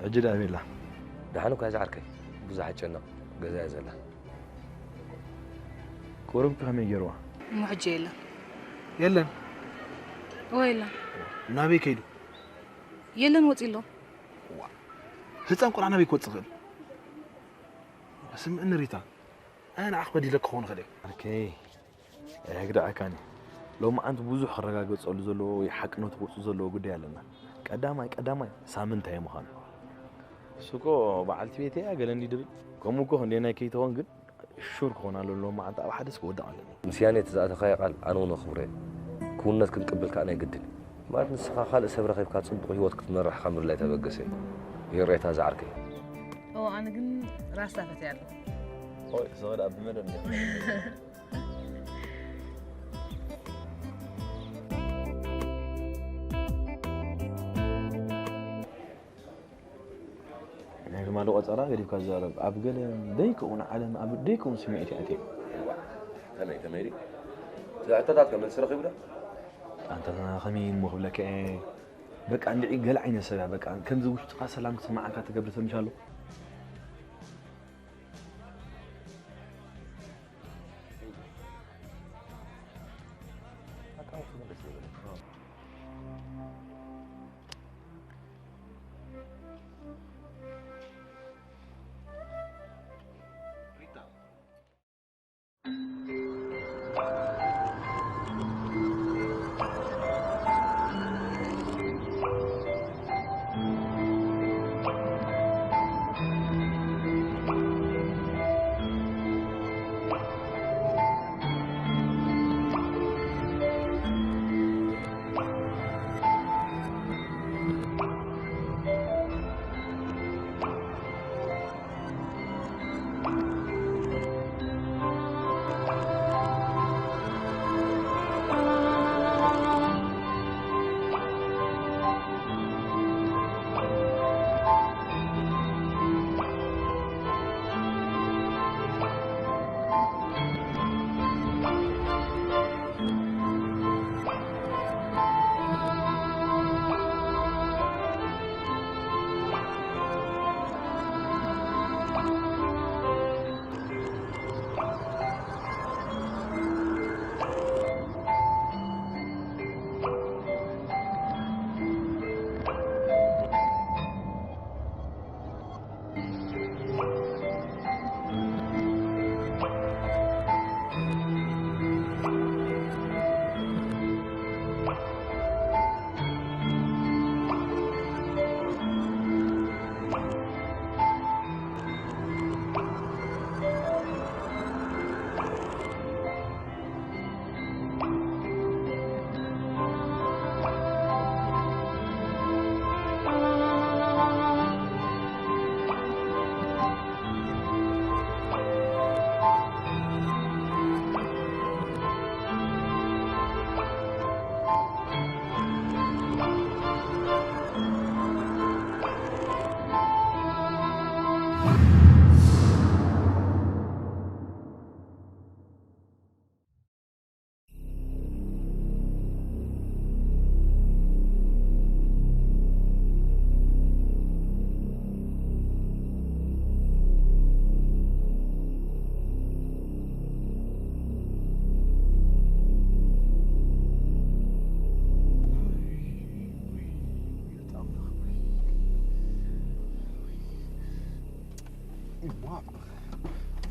ሕጂ ደኣ ኣበይ ኣላ? ደሓን እኳ እያ ዝዓርከይ፣ ብዙሕ ኣይጨነቕ፣ ገዛ እያ ዘላ። ቁሩብኪ ከመይ ገይርዋ? እሞ ሕጂ የለን። የለን? እወ የለን። ናበይ ከይዱ? የለን፣ ወፂ ኣሎ። ህፃን ቆልዓ ናበይ ክወፅእ ይኽእል? ስምዕኒ ሪታ፣ ኣነ ንዓኽ በዲለኪ ክኸውን ይኽእል እየ። ዓርከይ፣ ኣይግድዓካን እዩ። ሎማዓንቲ ብዙሕ ክረጋገፀሉ ዘለዎ ወይ ሓቅነቱ ክወፅእ ዘለዎ ጉዳይ ኣለና። ቀዳማይ ቀዳማይ ሳምንታይ ምዃኑ። እሱ እኮ በዓልቲ ቤተይ እያ ገለ እንዲ ድብል። ከምኡ እኮ ክንደየናይ ከይትኾን ግን ሹር ክኾን ኣለዎ። ሎማዓንቲ ኣብ ሓደስ ክወድቕ ኣለኒ። ምስ ያኔ እቲ ዝኣተኻዮ ቃል ኣነ እውን ኣኽብሮ እየ። ክውንነት ክንቅብል ከዓ ናይ ግድን እዩ። ማለት ንስኻ ካልእ ሰብ ረኺብካ ጽቡቕ ህይወት ክትመርሕ ካብ ምድላይ ተበገሰ እዩ። ይቕሬታ ዝዓርከይ። ኦ፣ ኣነ ግን ራስታ ፈትያ ኣለኹ። ኦይ፣ ዝኸዳ ብመደብ እንዲያ። ናይ ትማሊ ቆጸራ ገዲፍካ ዝዛረብ፣ ኣብ ገለ ደይከውን ዓለም፣ ኣብ ደይከውን ስምዒት እየ ኣትየ። ከመይ፣ ከመይ ድዩ? እቲ ሕቶታት ከ መልሲ ረኺቡ ዶ? ኣንታ ከመይ እሞ ክብለካ እየ? በቃ እንድዒ ገለ ዓይነት ሰብ እያ፣ በቃ ከምዚ ውሽጥኻ ሰላም ክስምዓካ ትገብር ሰብ ምሽ ኣሎ?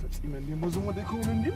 ፈጺመ እንዲ ሞዞሞ ደይከውን እንዲ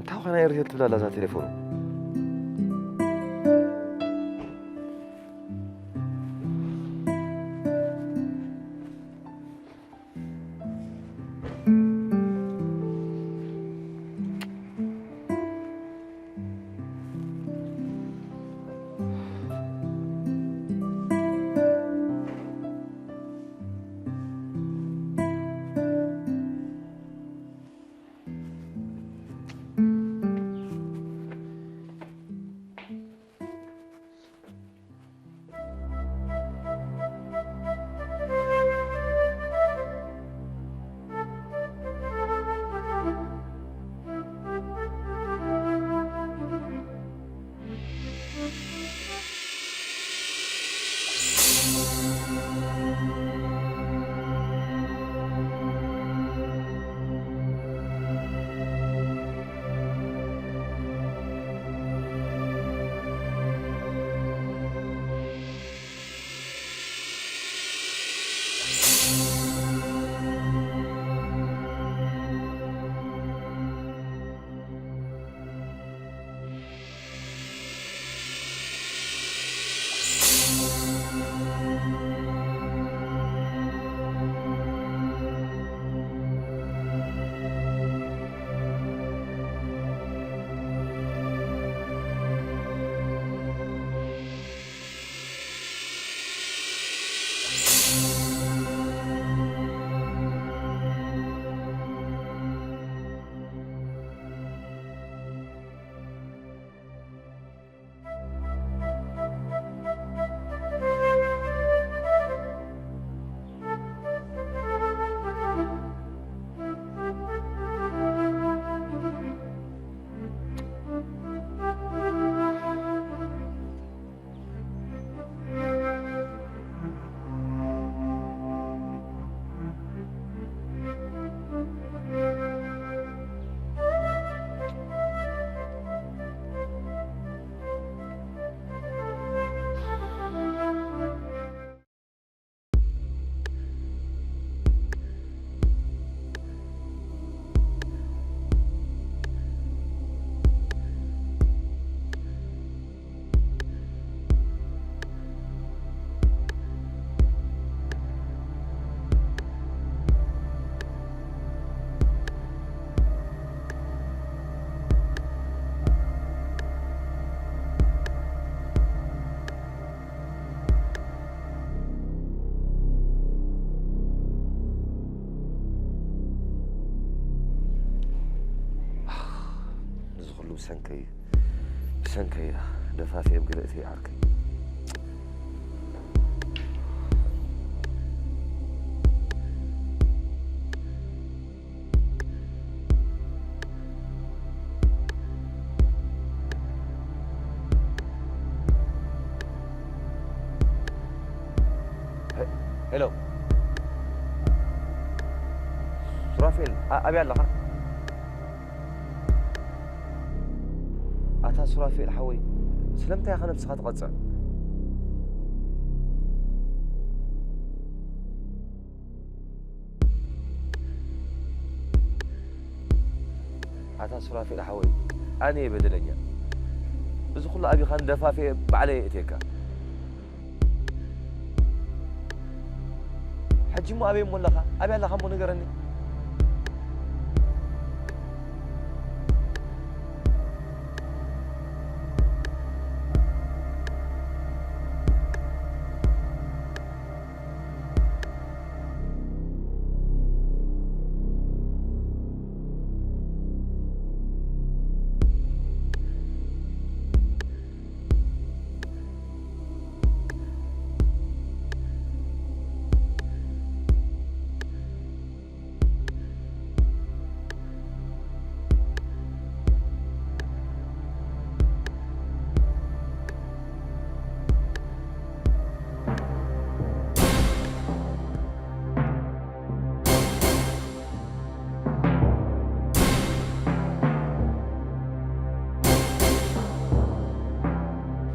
እንታይ ኮይና እየ ሪሄል ትብላ ኣላ እዛ ቴሌፎኑ? እዚ ኩሉ ብሰንከይ እዩ። ብሰንከይ እያ ደፋፊኦም ገለ እተይ ዓርከይ። ሄ-፣ ሄሎ። ሱራፌል፣ ኣ-፣ ኣበይ ኣለኻ? ኣታ ሱራፌል ሓወይ፣ ስለምንታይ ኢኻ ነብስኻ ትቐጽዕ? ኣታ ሱራፌል ሓወይ፣ ኣነ እየ በደለኛ። እዚ ኩሉ ኣቢኻ ንደፋፍኤ ባዕለይ እየ እትየካ። ሕጂ እሞ ኣበይ እሞ ኣለኻ? ኣበይ ኣለኻ እሞ ንገረኒ።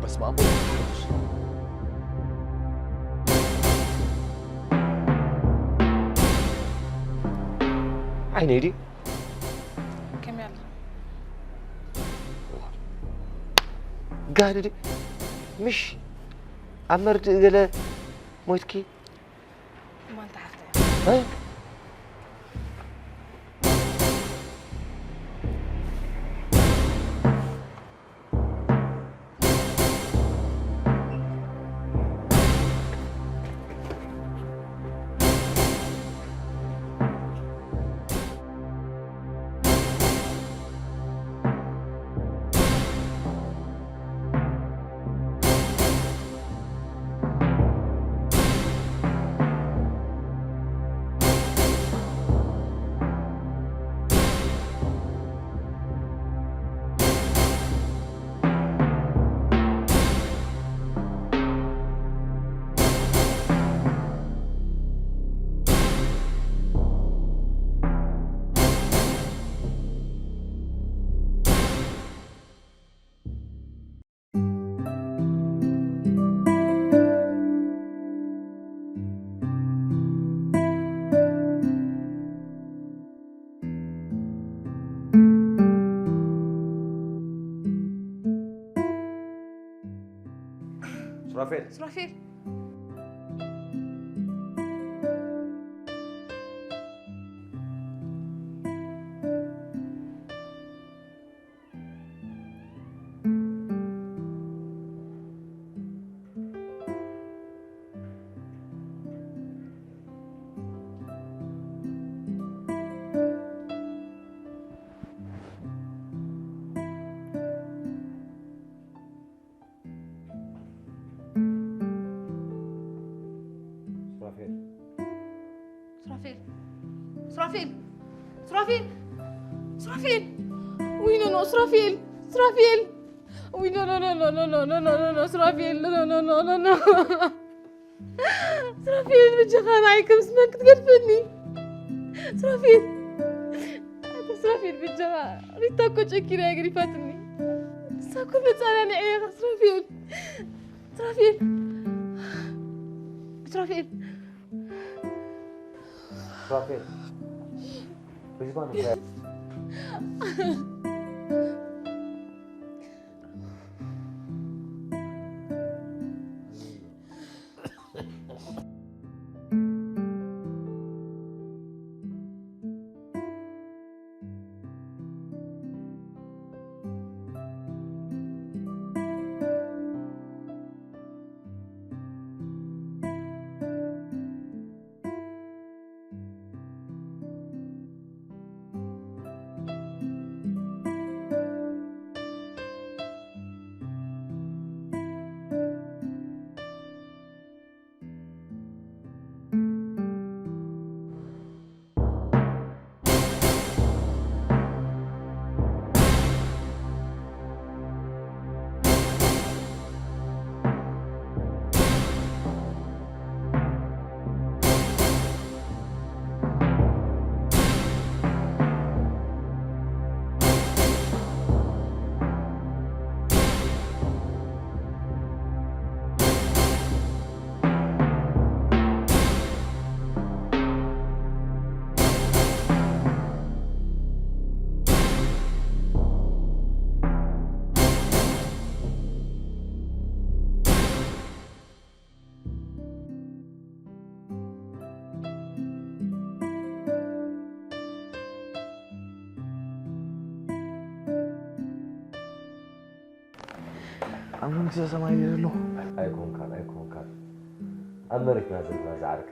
በስመ አብ ወወልድ ወመንፈስ ቅዱስ። ዓይነይ ድዩ? ከመይ ኣለኻ? ጋህዲ ድዩ? ምሽ ኣብ መርድእ ገለ ሞይትኪ? እማ እንተ ሓፍታ እያ። እ? ሱራፌል። ሱራፌል። ሱራፌል። ሱራፌል። ሱራፌል። ሱራፌል። ሱራፌል። ውይ፣ ኖ፣ ኖ፣ ሱራፌል። ሱራፌል። ውይ፣ ኖ፣ ኖ፣ ኖ፣ ሱራፌል፣ ኖ፣ ኖ፣ ኖ፣ ኖ፣ ኖ። ሱራፌል፣ ብጀኻ ንዓይ ከም ስመን ክትገድፈኒ። ሱራፌል። ኣታ ሱራፌል፣ ብጀኻ ሪታ እኮ ጨኪና እያ ገዲፋትኒ። ንሳ እኮ መጻናንዒ እያ፣ ሱራፌል። ሱራፌል። ሱራፌል። ሱራፌል። ሪዝባን እኮ እያ። ኣብ መንግስተ ሰማይ ይር ኣሎ። ኣይኮንካን፣ ኣይኮንካን። ኣብ መሬትና ዘለና ዝዓርክ